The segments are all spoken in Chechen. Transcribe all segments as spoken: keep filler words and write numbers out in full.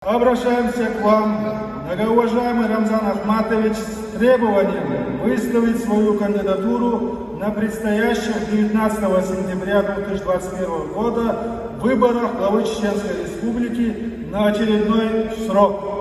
Обращаемся к вам, многоуважаемый Рамзан Ахматович, с требованием выставить свою кандидатуру на предстоящих девятнадцатого сентября две тысячи двадцать первого года выборах главы Чеченской Республики на очередной срок.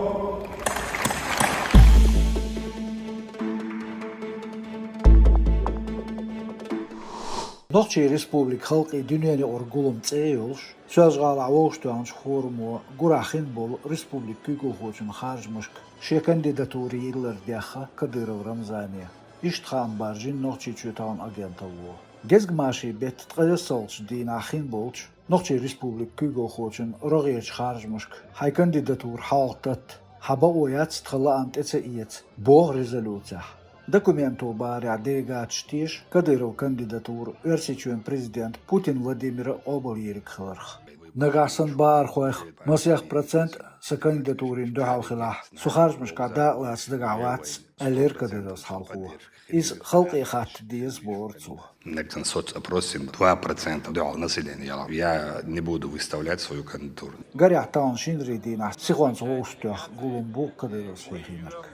Нохчийн Республика халкъий дуьненаюкъара гулам цӀе йолуш, Соьлжа-ГӀалахь вовшахтоьхначу форумо гурахь хинна болу республикан куьйгалхочун харжамашка шен кандидатура йиллар дехна Кадыров Рамзане. Иштта хаам баржийна Нохчийчоьнан тахана агенталло. Гезгмашин беттан ткъаесналгӀачу дийнахь хинна болчу Нохчийн Республикан куьйгалхочун рогӀерчу харжамашка хьайн кандидатура хьалха тата, хьан бакъо яц тхан лаам тӀе ца эца, боху резолюцехь. Документо барехь делегаташ теша Кадыровн кандидатура Оьрсийчоьнан президента Путин Владимира къобалйийриг хиларх. Нагахь санна бахархойх масех процент сан кандидатурина дуьхьал хилахь, со харжамашкахь дакъалаца дагахь вац, аьллера Кадыровс хьалхо. Иза халкъе хатта деза, бохура цо. На соцопросе два процента дуьхьал населения яла. Я не буду выставлять свою кандидатуру. Гарехь, тахана шинарин дийнахь сихонца вовшахтоьхна гулам бу Кадыровс хьийхийнарг.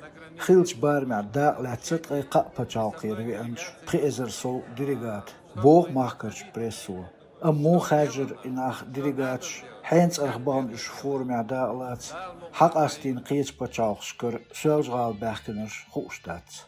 Хиллачу барамехь дакъалаьцна ткъе кхаа пачхьалкхера веанчу пхи эзар сов делегат, боху махкарчу прессо. Амма муха хаьржира и нах делегаташ, хьенан цӀарах бахана уьш форумехь дакъалаца, хьакъастийна кхечу пачхьалкхашкара Соьлжа-ГӀала баьхкинарш хууш дац.